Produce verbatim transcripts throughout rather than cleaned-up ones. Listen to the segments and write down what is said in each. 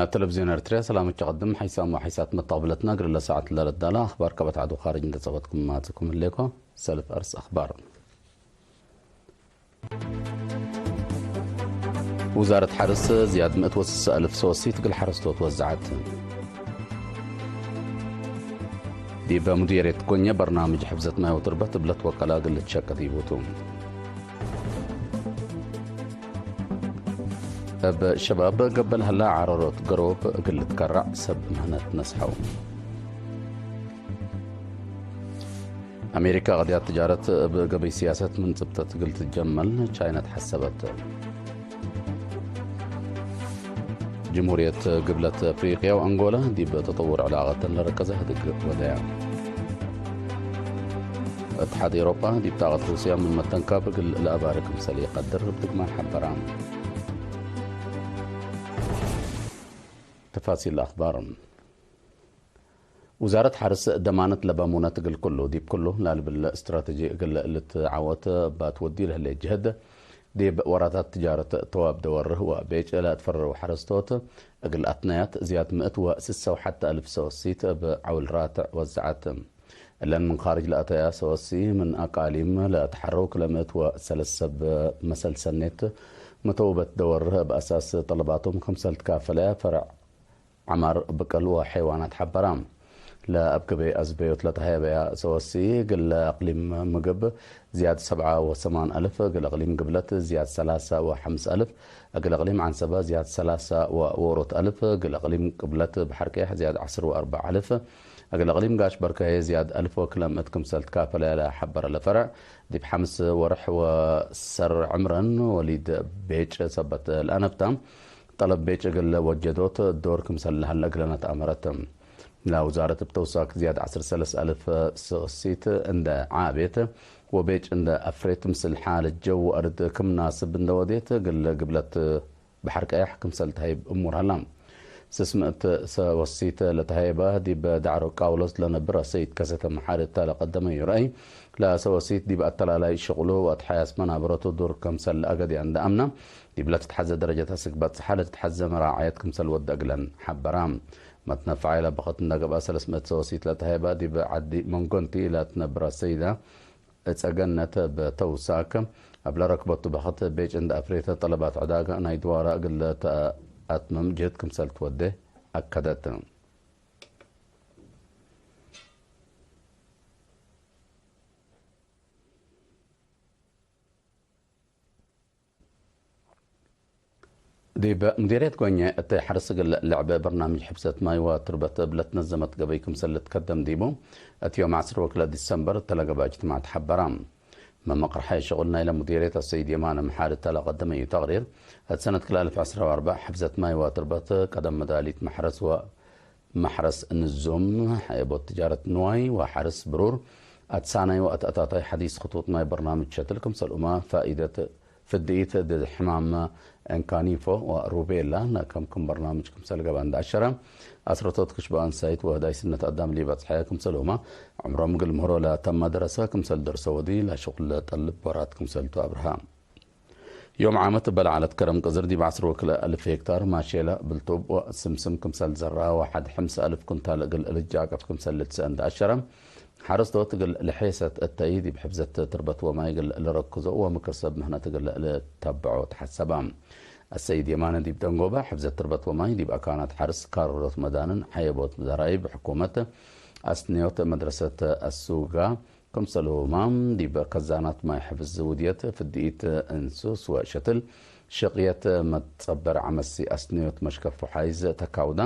ተለቪዝዮን ኤርትርያ ሰላም እት ቀድም። ሐይሳም ወሐይሳት መተቅብለትና እግል ለሰዓት ለረዳላ አኽባር ቀበት ዐዱ ካርጅ እንተ ጸበጥኩም ማጽኩም ህሌኮ። ሰልፍ አርስ አኽባር። ውዛረት ሐርስ ዝያድ ምእት ወስሳ አልፍ ሰወሲት እግል ሐረስቶት ወዘዐት። ዲብ ሙዲርየት ጎኘ በርናምጅ ሕፍዘት ማይ ወትርበት እብ ለትወቀላ እግል ልትሸቀ ዲቡ ቱ። እብ ሸባብ ገብእ ለሀላ ዐረሮት ገሮብ እግል ልትከረዕ ሰብ ምህነት ነስሐው። አሜሪካ ቀድያት ትጃረት እብ ገበይ ሲያሰት ምን ጽብጠት እግል ትጀመል ቻይና ተሐሰበት። ጅምሁርየት ግብለት አፍሪቅያ ወአንጎላ ዲብ ተጠውር ዕላቀተን ለረከዘ ህድግ ወደያ። እትሓድ ኤውሮጳ ዲብ ጣቀት ሩስያ ምን መተንካብ እግል ለአባሪ ክምሰል ኢቀድር እብ ድግማን ሐበራ። ተፋሲል አኽባር። ውዛረት ሐርስ ደማነት ለበ ሙነት እግል ኩሉ ዲብ ኩሉ ላልብል እስትራተጂ እግል ልትዓወት እባ ትወዲ ለህሌት ጅህድ፣ ዲብ ወራታት ትጃረት ተዋብ ደወርህ ወቤጭ ለአትፈረረው ሐረስቶት እግል አትናያት ዝያድ ምእት ወስሳ ወሐተ አልፍ ሰወሲት እብ ዐውል ራትዕ ወዘዐት። እለን ምን ካርጅ ለአተያ ሰወሲ ምን አቃሊም ለአትሐረው ክለ ምእት ወሰለስ ሰብ መሰል ሰኔት መተውበት ደወርህ እብ አሳስ ጠለባቶም ክምሰል ትካፈለያ ፈርዕ ዐማር ብቅል ወሐይዋናት ሐበራ። ለአብ ገበይ አዝበዮት ለተሀየበያ ሰወሲ፣ እግል አቅሊም ምግብ ዝያድ ሰብዓ ወሰማን አልፍ፣ እግል አቅሊም ግብለት ዝያድ ሰላሳ ወሐምስ አልፍ፣ እግል አቅሊም ዐንሰበ ዝያድ ሰላሳ ወዎሮት አልፍ፣ እግል አቅሊም ቅብለት በሐር ቀየሕ ዝያድ ዐስር ወአርበዕ አልፍ፣ እግል አቅሊም ጋሽ በርከየ ዝያድ አልፍ ወክለ ምእት ክምሰል ትካፈለ ለሐበረ ለፈርዕ፣ ዲብ ሐምስ ወርሕ ወሰር ዕምረን ወሊድ ቤጭ ሰበት ለአነብታ፣ ጠለብ ቤጭ እግል ወጀዶት ዶር ክምሰል ለሀለ እግለነ ተአመረት። ለውዛረት እብ ተውሳክ ዝያድ ዐስር ሰለስ አልፍ ሰሲት እንደ ዓቤት ወቤጭ እንደ አፍሬት ምስል ሓለት ጀው ወአርድ ክም ናስብ እንደ ወዴት እግል ግብለት በሐር ቀያሕ ክምሰል ተሀይብ እሙር ሀላ። ስስ ምእት ሰወሲት ለተሀይበ ዲብ ዳዕሮ ቃውሎስ ለነብር አሰይድ ከሰተ መሓርት ለቀደመዩ ረአይ፣ ለሰወሲት ዲብ አተላላይ ሽቅሉ ወአትሓያስ መናበረቱ ዱር ክምሰል ለአገድያ እንደ አምና፣ ዲብ ለትትሐዘ ደረጀት አስክ በጽሐ ለትትሐዘ መራዓየት ክምሰል ወደ እግለን ሐበራ። መትነፈዐ ኢለ በክት እንደ ገብአ ሰለስ ምእት ሰወሲት ለተሀይበ ዲብ ዐዲ መንጎንቲ ለትነብር አሰይዳ እጸገነት እብ ተውሳክ እብ ለረክበቱ በክት ቤጭ እንደ አፍሬተ ጠለባት ዕዳገ ናይ ድዋረ እግል ለተአትምም ጅህድ ክምሰል ትወዴ አከደት። ዲብ ሙዲርየት ጎኘ እተ ሐርስ እግል ለዐበ በርናምጅ ሕፍዘት ማይ ወትርበት እብ ለትነዘመት ገበይ ክምሰል ልትከደም ዲቡ፣ እት ዮም ዐስር ወክልኤ ዲሰምበር እተ ለገብአ እጅትማዕ ተሐበረ። መመቅርሐ ሽቁል ናይለ ሙዲርየት አሰይድ የማነ መሓሪ እተ ለቀደመዩ ተቅሪር፣ እት ሰነት ክልኤ አልፍ ዐስራ ወአርበዕ ሕፍዘት ማይ ወትርበት ቀደም መዳሊት መሕረስ ወ መሕረስ ንዙም፣ ሐየቦት ትጃረት ንዋይ ወሐርስ ብሩር፣ አትሳናይ ወአትአታታይ ሐዲስ ክጡጥ ናይ በርናምጅ ሸትል ክምሰልሁመ ፋኢደት ፍድኢት ድድ ሕማም እንካኒፎ ወሩቤላ ለከምክም በርናምጅ ክምሰል ገብአ እንደ አሸረ፣ አስረቶት ክሽበ አንሳይት ወህዳይ ስነት አዳም ሊበጽሐ ክምሰልሁመ፣ ዕምሮም እግል ምህሮ ለተመ ደረሰ ክምሰል ደርሰ ወዲ ለሽቁል ለጠልብ ወራት ክምሰልቱ አብርሀ። ዮም ዓመት እበ ለዐለት ከረም ቅዝር ዲብ ዐስር ወክልኤ አልፍ ሄክታር ማሼለ፣ ብልቱብ ወስምስም ክምሰል ዘርአ ወሐድ ሕምስ አልፍ ኩንታል እግል ልጃቀፍ ክምሰል ልትሰአ እንደ አሸረ፣ ሐረስቶት እግል ለሔሰት እተይ ዲብ ሕፍዘት ትርበት ወማይ እግል ልረክዞ ወምክሰብ ምህነት እግል ልተብዖ ተሐሰበ። አሰይድ የማነ ዲብ ደንጎበ፣ ሕፍዘት ትርበት ወማይ ዲብ አካናት ሐርስ፣ ካርሮት መዳንን፣ ሐየቦት ዘራይብ፣ ሕኩመት አስንዮት፣ መድረሰት አሱጋ፣ ክምሰልሁመ ዲብ ከዛናት ማይ ሕፍዝ ውድየት ፍድኢት እንሱስ ወሸትል ሽቅየት መትጸበር ዐመሲ አስንዮት መሽከፍ ወሓይዝ ተካውዳ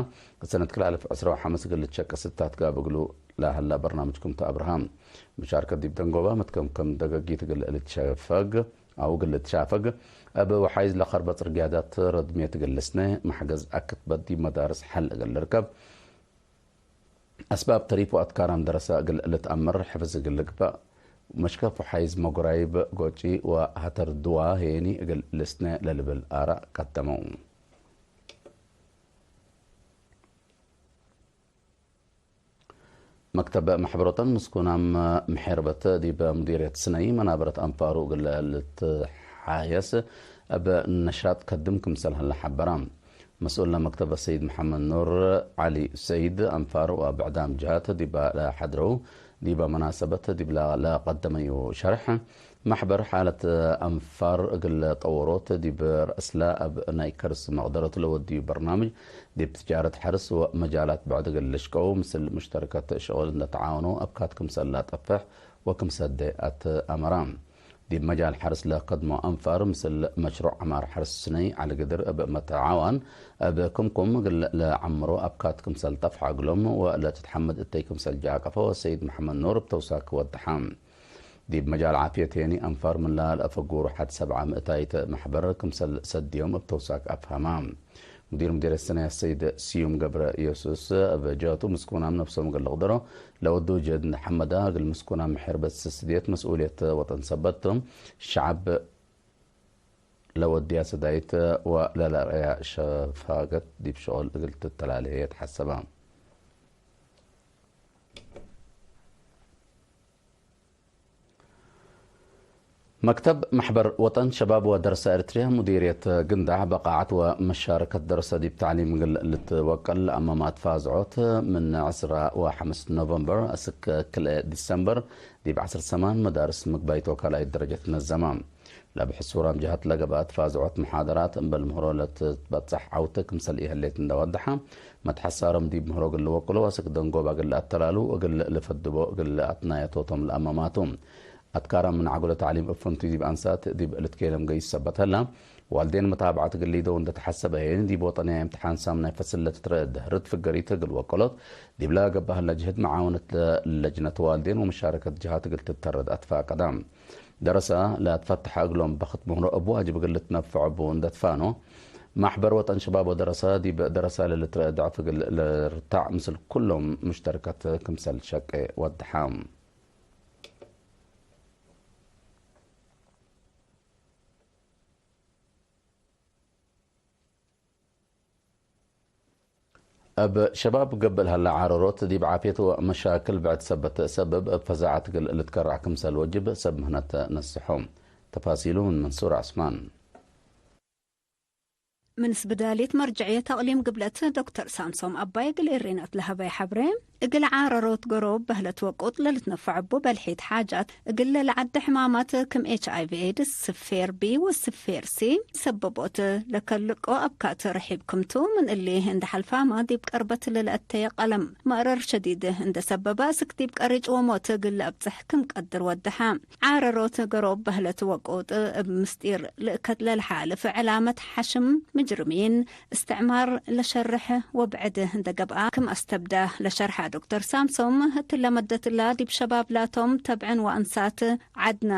ሰነት ክልኤ አልፍ ዐስራ ወሐምስ እግል ልትሸቀ ስታት ጋብ እግሉ ለሀላ በርናምጅ ክምቱ አብርሃም። ሙሻርከት ዲብ ደንጎባ መትከምከም ደገጊት እግል ልትሸፈግ አው እግል ልትሻፈግ እብ ወሓይዝ ለከርበ ጽርግያዳት ረድምየት እግል ልስነ መሕገዝ አክትበት ዲብ መዳርስ ሐል እግል ልርከብ አስባብ ተሪፍ ወአትካራም ደረሰ እግል ልትአመር፣ ሕፍዝ እግል ልግበእ፣ መሽከፍ ወሓይዝ መጉራይብ ጎጪ ወሀተር ድዋ ሄኒ እግል ልስነ ለልብል አራእ ቀደመው። መክተብ መሕበሮተን ምስኩናም ምሔርበት ዲብ ሙዲርየት ስነይ መናበረት አንፋሩ እግል ልትሓየስ እብ ነሻጥ ከድም ክምሰል ሀለ ሐበራ። መስኡል ለመክተብ ሰይድ መሐመድ ኑር ዐሊ ሰይድ፣ አንፋር ወብዕዳም ጀሃት ዲብ ለሐድረው ዲበ መናሰበት ዲብለ ለቀደመዩ ሸርሕ፣ መሕበር ሓለት አንፋር እግል ጠወሮት ዲብ ረአስለ እብ ናይ ከርስ መቅደረቱ ለወድዩ በርናምጅ ዲብ ትጃረት ሐርስ ወመጃላት ብዕድ እግል ልሽቀው ምስል ሙሽተርከት ሽቅል እንደ ተዓወኑ አብካት ክምሰል ለአጠፍሕ ወክምሰዴ አትአመራ። ዲብ መጃል ሐርስ ለከድሞ አንፋር ምስል መሽሩዕ ዐማር ሐርስ ስነይ ዐሊ ግድር እብ መትዓዋን እብ ክምኩም እግል ለዐምሮ አብካት ክምሰል ጠፍሐ እግሎም ወለትትሐመድ እተይ ክምሰል ጃቀፈ ወሰይድ መሐመድ ኑር እብ ተውሳክ ወደሐ። ዲብ መጃል ዓፍየት ሄኒ አንፋር ምን ለአፈጉሩ ሐድ ሰብዓ ምእታይት መሕበር ክምሰል ሰድዮም እብ ተውሳክ አፍሀማ። ሙዲር ምዴርየት ሰነያት ሰይድ ስዩም ገብረ ኢየሱስ እብ ጀህቱ፣ ምስኩናም ነፍሶም እግል ልቅደሮ ለወዱ ጀህድ እንዴ ሐመዳ፣ እግል ምስኩናም ሕርበት ስስድየት መስኡልየት ወጠን ሰበት ቱ፣ ሸዐብ ለወድያ ሰዳይት ወለለአርአያ ሸፋገት ዲብ ሸቁል እግል ትተላልሄ ተሐሰበ። መክተብ መሕበር ወጠን ሸባብ ወደረሰ ኤረትርያ ሙዲርየት ግንዳዕ በቃዐት ወመሻረከት ደረሰ ዲብ ተዕሊም እግል ልትወቀል ለአመማት ፋዝዖት ምን ዕስራ ወሐምስ ኖቨምበር አስክ ክልኤ ዲሰምበር ዲብ ዐስር ሰማን መዳርስ ምግባይት ወካልኣይት ደረጀት ነዘማ። ለብሕሱራም ጀሀት ለገብአት ፋዝዖት መሓደራት እምበል ምህሮ ለትትበጸሕ ዐውት ክምሰል ኢህሌት እንደ ወደሐ፣ መትሐሳሮም ዲብ ምህሮ እግል ልወቅሎ ወአስክ ደንጎባ እግል ለአተላሉ እግል ልፈድቦ እግል ለአትናየቶቶም ለአመማቱ። አትካራም ምን ዐግሎ ተዕሊም እብ ፍንቱይ ዲብ አንሳት ዲብ ልትኬለም ገይስ ሰበት ህላ፣ ዋልዴን መታብዐት እግል ሊደው እንደ ተሐሰበ ሄን፣ ዲብ ወጠንያይ እምትሓን ሳምናይ ፈስል ለትትረአ ደህርት ፍገሪት እግል ወቀሎት፣ ዲብለ ገብአ ህለ ጅህድ መዓውነት ለለጅነት ዋልዴን ወመሻረከት ጀሃት እግል ትተረድ አትፋቀዳ። ደረሰ ለአትፈተሐ እግሎም በክት ምህሮ እብ ዋጅብ እግል ልትነፈዖ እቡ እንደ ትፋኖ፣ ማሕበር ወጠን ሸባብ ወደረሰ ዲብ ደረሰ ለልትረአ ደዕፍ እግል ልርታዕ ምስል ኩሎም ሙሽተርከት ክምሰል ሸቄ ወደሐ። እብ ሸባብ ገብእ ለሀለ ዓረሮት፣ ዲብ ዓፍየት ወመሻክል ብዕድ ሰበት ሰብብ፣ እብ ፈዛዐት እግል ልትከረዕ ክምሰል ወጅብ ሰብ ምህነት ነስሖ። ተፋሲሉ ምን መንሱር ዐስማን። ምን ስብዳልየት መርጀዕየት አቅሊም ግብለት ዶክተር ሳምሶም አባይ እግል ኤሬናት ለሀበየ ሐብሬ፣ እግል ዓረሮት ገሮብ በህለት ወቁጥ ለልትነፈዕ እቡ በልሒት ሓጃት፣ እግል ለለዐደ ሕማማት ክም ኤች አይ ቪ ኤድስ፣ ስፌር ቢ ወስፌር ሲ ሰበቦት ለከልቆ አብካት ርሒብ ክምቱ፣ ምን እሊ እንደ ሐልፋማ ዲብ ቀርበት ለለአተየ ቀለም መእረር ሸዲድ እንደ ሰበበ፣ አስክ ዲብ ቀሪጭ ወሞት እግል ለአብጽሕ ክም ቀድር ወደሐ። ዓረሮት ገሮብ በህለት ወቁጥ እብ ምስጢር ልእከት ለልሓልፍ ዕላመት ሐሽም ምጅርሚን፣ እስትዕማር ለሸርሕ ወብዕድ እንደ ገብአ ክም አስተብዳ ለሸርሐ ዶክተር ሳምሶም፣ ህትለ መደትላ ዲብ ሸባብ ላቶም ተብዕን ወአንሳት ዐድና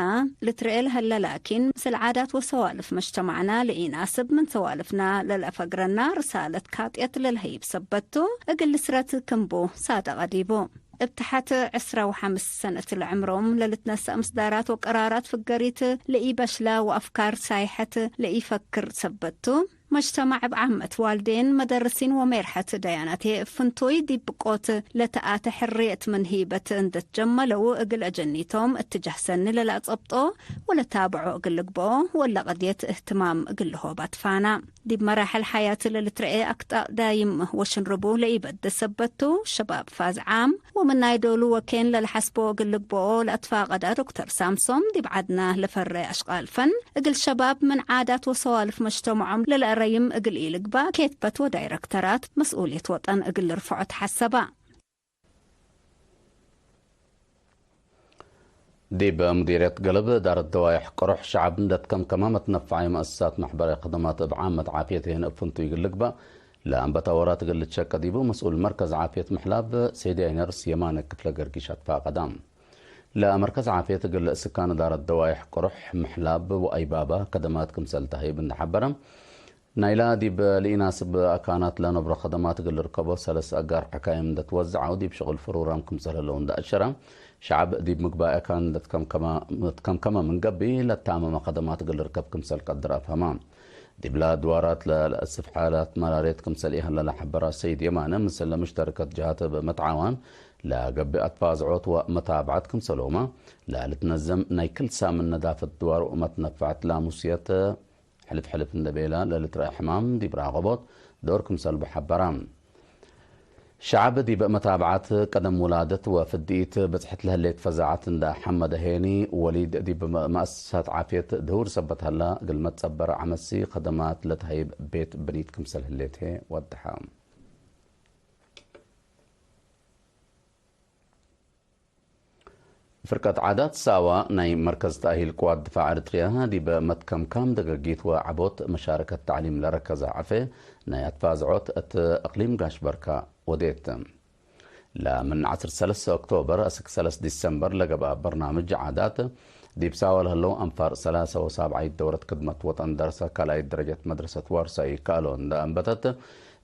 ልትርኤ ለሀለ ላኪን፣ ምስል ዓዳት ወሰዋልፍ መጅተማዕና ለኢናስብ ምን ሰዋልፍና ለለአፈግረና ርሳለት ካጥየት ለልሀይብ ሰበት ቱ፣ እግል ልስረት ክምቡ ሳደቀ ዲቡ። እብ ተሐት ዕስራ ወሐምስ ሰነት ለዕምሮም ለልትነሰእ ምስዳራት ወቀራራት ፍገሪት ለኢበሽላ ወአፍካር ሳይሐት ለኢፈክር ሰበት ቱ። መጅተማዕ እብ ዓመት ዋልዴን፣ መደርሲን ወሜርሐት ደያናቴ እብ ፍንቱይ ዲብ ብቆት ለተአተ ሕርየት ምን ሂበት እንደ ትጀመለው፣ እግል አጀኒቶም እትጃህ ሰኒ ለለአጸብጦ ወለታብዖ እግል ልግብኦ ወለቀድየት እህትማም እግል ልሆባ ትፋና። ዲብ መራሕል ሐያት ለልትረኤ አክጣእ ዳይም ወሽንርቡ ለኢበደ ሰበት ቱ፣ ሸባብ ፋዝ ዓም ወምናይ ዶሉ ወኬን ለለሐስቦ እግል ልግብኦ ለአትፋቀዳ ዶክተር ሳምሶም፣ ዲብ ዐድና ለፈረ አሽቃል ፈን እግል ሸባብ ምን ዓዳት ወሰዋልፍ መጅተመዖም ለለአረይም እግል ኢልግባእ ኬትበት ወዳይረክተራት መስኡልየት ወጠን እግል ልርፈዖ ተሐሰባ። ዲብ ሙዲርየት ገልብ እዳረት ደዋይሕ ቅሩሕ ሸዐብ እንደ ትከምከመ መትነፈዓይ መአሰሳት መሕበራይ ከደማት እብ ዓመት ዓፍየት ሄን እብ ፍንቱይ እግል ልግባእ ለአንበታ ወራት እግል ልትሸቀ ዲቡ መስኡል መርከዝ ዓፍየት ምሕላብ ሴድያይ ነርስ የማነ ክፍለ ገርጊሽ አትፋቀዳ። ለመርከዝ ዓፍየት እግል ስካን እዳረት ደዋይሕ ቅሩሕ፣ ምሕላብ ወአይባባ ከደማት ክምሰል ተህይብ እንደ ሐበረ፣ ናይላ ዲብ ለኢናስብ አካናት ለነብሮ ከደማት እግል ልርከቦ ሰለስ አጋር ሐካይም እንደ ትወዘዐው ዲብ ሽቅል ፍሩራም ክምሰል ህለው እንደ አሸረ፣ ሸዐብ ዲብ ምግባእ አካን እንደ ትከምከመ ምን ገብእ ለታመመ ከደማት እግል ልርከብ ክምሰል ቀድር አፍሀማ። ዲብለ አድዋራት ለለአስፍ ሓላት መራርየት ክምሰል ኢሀለ ለሐበረ ሰይድ የማነ፣ ምስል ለሙሽተረከት ጀሃት እብ መትዓዋን ለገብእ አትፋዝዖት ወመታብዐት ክምሰልሁመ ለልትነዘም ናይ ክል ሳምን ነዳፈት ድዋር ወመትነፈዐት ላሙስየት ሕልፍ ሕልፍ እንደ ቤለ ለልትረአ ሕማም ዲብ ራቀቦት ዶር ክምሰልቡ ሐበረ። ሸዐብ ዲብ መታብዐት ቀደም ውላደት ወፍድኢት በጽሕት ለህሌት ፈዛዐት እንዳ ሐመደ ሄኒ ወሊድ ዲብ መአሰሳት ዓፍየት ድሁር ሰበት ሀላ፣ እግል መትጸበር ዐመሲ ከደማት ለተሀይብ ቤት ብኒት ክምሰል ህሌት ህዬ ወደሐ። ፍርቀት ዓዳት ሳዋ ናይ መርከዝ ተእሂል ቅዋት ድፋዕ ኤረትርያ ዲብ መትከምካም ደገጊት ወዐቦት መሻረከት ተዕሊም ለረከዘ ዐፌ ናይ አትፋዝዖት እት እቅሊም ጋሽ በርካ ወዴት። ለምን ዐስር ሰለስ ኦክቶበር አስክ ሰለስ ዲሰምበር ለገብአ በርናምጅ ዓዳት ዲብ ሳዋ ለህለው አንፋር ሰላሰ ወሳብዓይት ደውረት ክድመት ወጠን ደርሰ ካልኣይት ደረጀት መድረሰት ዋርሳይ ከአሎ እንደ አንበተት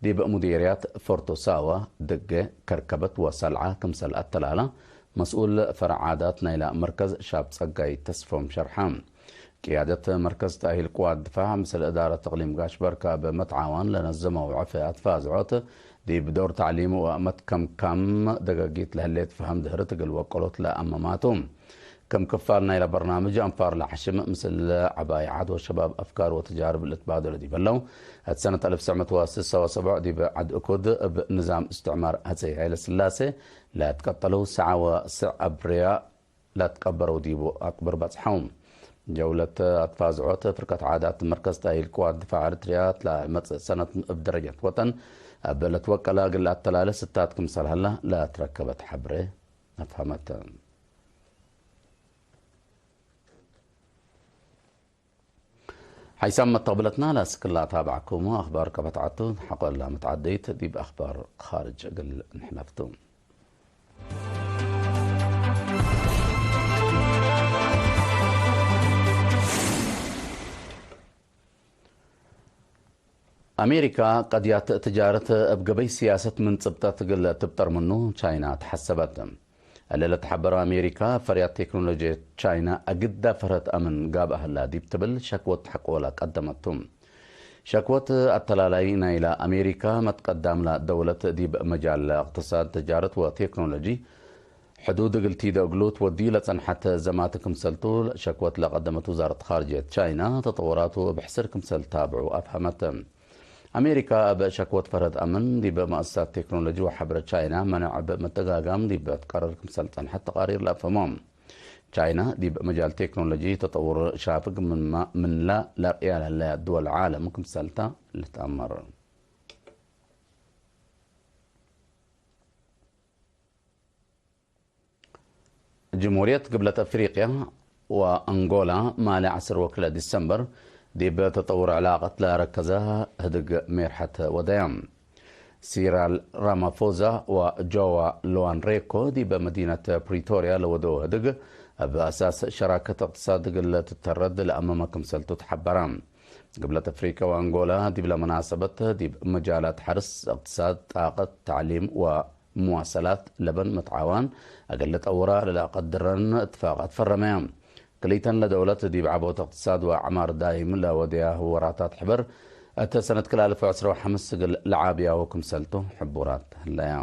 ዲብ ሙዲርያት ፎርቶ ሳዋ፣ ድጌ፣ ከርከበት ወሰልዓ ክምሰል አተላላ፣ መስኡል ፈርዕ ዓዳት ናይላ መርከዝ ሻብ ጸጋይ ተስፎም ሸርሐ። ቅያደት መርከዝ ተእሂል ቅዋት ድፋዕ ምስል እዳረት እቅሊም ጋሽ በርካ እብ መትዓዋን ለነዘመው ዐፌ አትፋዝዖት፣ ዲብ ዶር ተዕሊም ወመትከምካም ደገጊት ለህሌት ፈሀም ድህርት እግል ወቀሎት ለአመማቱ። ክም ክፋል ናይለ በርናምጅ አንፋር ለሐሽም ምስል ዐባይ ዐድ ወሸባብ አፍካር ወተጃርብ ልትባደሉ ዲብ ህለው፣ እት ሰነት አልፍ ትስዕ ምእት ወስሳ ወሰቡዕ ዲብ ዐድ እኩድ እብ ንዛም እስትዕማር አጼ ሀይለስላሴ ለትቀጠለው ሰዓ ወስዕ አብርያ ለትቀበረው ዲቡ አቅብር በጽሐው። ጀውለት አትፋዝዖት ፍርቀት ዓዳት መርከዝ ተእሂል ቅዋት ድፋዕ ኤረትርያ ለመጽእ ሰነት እብ ደረጀት ወጠን እብ ለትወቀለ እግል ለአተላለ ስታት ክምሰል ሀላ ለትረከበት ሐብሬ አፍሀመት። ሓይሳም መተቅብለትና ለአስክላ ታብዐኩሙ አኽባር ከበትዓቱ ሐቆላ መትዓደይት ዲብ አኽባር ካርጅ እግል ንሕለፍቱ። አሜሪካ ቀድያት ትጃረት እብ ገበይ ስያሰት ምን ጽብጠት እግል ትብጠር ምኑ ቻይና ተሐሰበት። እለ ለተሐበረ አሜሪካ፣ ፈርያት ቴክኖሎጂ ቻይና አግዳ ፈርሀት አምን ጋብአ ህላ ዲብ ትብል ሸክወት ሐቆላ ቀደመቱ። ሸክወት አተላላይ ናይላ አሜሪካ መትቀዳምላ ደውለት ዲብ መጃል እቅትሳድ፣ ትጃረት ወቴክኖሎጂ ሕዱድ እግል ቲደ እግሉ ትወድዩ ለጸንሐት ዘማት ክምሰልቱ ሸክወት ለቀደመት ውዛረት ካርጅየት ቻይና፣ ተጠወራቱ እብ ሕስር ክምሰል ታብዑ አፍሀመት። አሜሪካ እብ ሸክወት ፈርሀት አምን ዲብ መአሰሳት ቴክኖሎጂ ወሐብረ ቻይና መነዕ እብ መተጋጋም ዲብ ትቀርር ክምሰል ጸንሐት ተቃሪር ለአፍህሞ። ቻይና ዲብ መጃል ቴክኖሎጂ ተጠውር ሻፍግ ምንማ-፣ ምንላ ላቅያ ለህለያ ድወል ዓለም ክምሰልታ ልትአመር። ጅምሁርየት ግብለት አፍሪቅያ ወአንጎላ ማሌ ዐስር ወክልኤ ዲሰምበር ዲብ ተጠውር ዕላቀት ለረከዘ ህድግ ሜርሐት ወደያ። ሲራል ራማፎዛ ወጆዋ ሎዋንሬኮ ዲብ መዲነት ፕሪቶርያ ለወደው ህድግ፣ እብ አሳስ ሸራከት እቅትሳድ እግል ትተረድ ለአመመ ክምሰልቱ ተሐበረ። ግብለት አፍሪቀ ወአንጎላ ዲብለ መናሰበት ዲብ መጃላት ሐርስ፣ እቅትሳድ፣ ጣቀት፣ ተዕሊም ወ ሙዋሰላት ለበን መትዓዋን እግል ልጠውራ ለለአቀድረን እትፋቅ አትፈረመያ። ክልኢተን ለደውለት ዲብ ዐቦት እቅትሳድ ወዐማር ዳይም ለወደያሁ ወራታት ሕበር፣ እተ ሰነት ክልኤ አልፍ ወዐስር ወሐምስ እግል ለዓብያሁ ክምሰልቱ ሕቡራት ህለያ።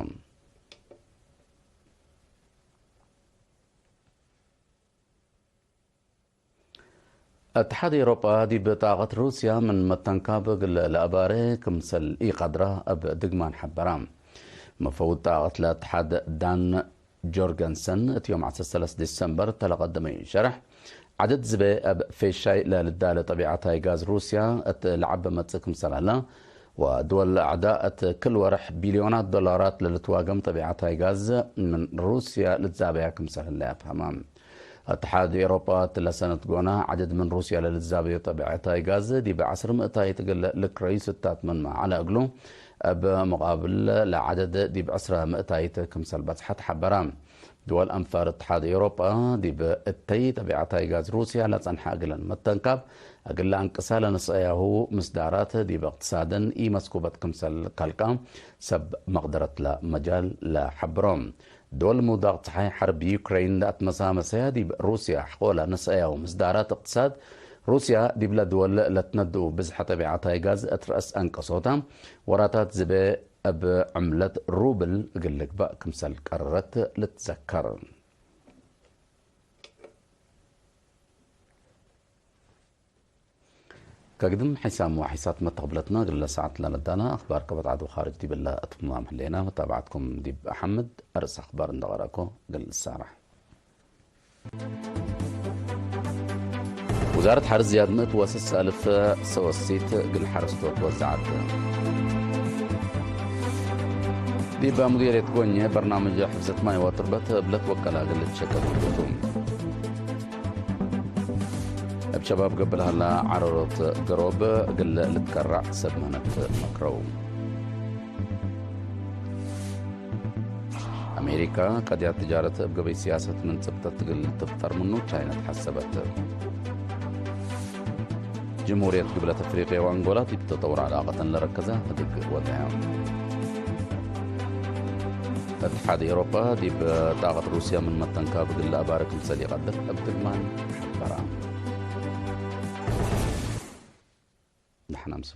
እትሓድ ኤውሮጳ ዲብ ጣቀት ሩስያ ምን መተንካብ እግል ለአባሬ ክምሰል ኢቀድረ እብ ድግማን ሐበረ። መፈውድ ጣቀት ለእትሓድ ዳን ጆርገንሰን እት ዮም ዐስር ወሰለስ ዲሰምበር እተ ለቀደመዩ ሸርሕ፣ ዐደድ ዝቤ እብ ፌሻይ ለልዳለ ጠቢዐታይ ጋዝ ሩስያ እት ለዐበ መጽእ ክምሰል ሀለ፣ ወድወል አዕዳእ እት ክል ወርሕ ቢልዮናት ዶላራት ለልትዋገም ጠቢዐታይ ጋዝ ምን ሩስያ ልትዛበያ ክምሰል ህለ አፍሀመ። እትሓድ ኤውሮጳ እትለ ሰነት ጎነ ዐደድ ምን ሩስያ ለልትዛበዩ ጠቢዐታይ ጋዝ ዲብ ዐስር ምእታይት እግል ልክረዩ ስታት ምንመ ዐለ እግሉ፣ እብ መቃብል ለዐደድ ዲብ ዕስረ ምእታይት ክምሰል በጽሐት ሐበረ። ድወል አንፋር እትሓድ ኤውሮጳ ዲብ እተይ ጠቢዐታይ ጋዝ ሩስያ ለጸንሐ እግለን መተንካብ እግል ለአንቅሳ ለነስአያሁ ምስዳራት ዲብ እቅትሳደን ኢመስኩበት ክምሰል ከልቃ ሰብ መቅደረት ለመጃል ለሐብሮ። ድወል ምውዳቅ ጸሓይ ሐርብ ዩክረይን ለአትመሳመሰያ ዲብ ሩስያ ሕቆላ ነስአያሁ ምስዳራት እቅትሳድ ሩስያ ዲብለ ድወል ለትነድኡ ብዝሐ ጠቢዐታይ ጋዝ እት ረአስ አንቀሶታ ወራታት ዝቤ እብ ዕምለት ሩብል እግል ልግበእ ክምሰል ቀረረት ልትዘከር። ከግድም ሒሳም ወሒሳት መተቅብለትና እግለ ሰዓት ለለዳና አኽባር ቀበት ዐድ ወኻርጅ ዲብለ አትምማም ህሌና። መታብዐትኩም ዲብ አሐምድ። አርእስ አኽባር እንዴ ቀረእኮ እግል እሳረሕ። ውዛረት ሐርስ ዝያድ ምእት ወስስ አልፍ ሰወሲት እግል ሐረስቶት ወዘዐት። ዲብ ሙዲርየት ጎኜ በርናምጅ ሕፍዘት ማይ ወትርበት እብ ለትወቀለ እግል ልትሸቀል ውዱቱ። እብ ሸባብ ገብእ ለሀላ ዐረሮት ገሮብ እግል ልትከረዕ ሰብ ምህነት መክረው። አሜሪካ፣ ቀድያት ትጃረት እብ ገበይ ሲያሰት ምን ጽብጠት እግል ትፍጠር ምኑ ቻይና ተሐሰበት። ጅምሁርየት ግብለት አፍሪቅያ ወአንጎላ ዲብ ተጠውር ዐላቀተን ለረከዘ ህድግ ወድዐ። እትሓድ ኤውሮፓ ዲብ ጣቀት ሩስያ ምን መተንካብ እግል ለአባርክ ክምሰል ኢቀድር እብ ትግማን ሐበረ። ደሐን አምሱ።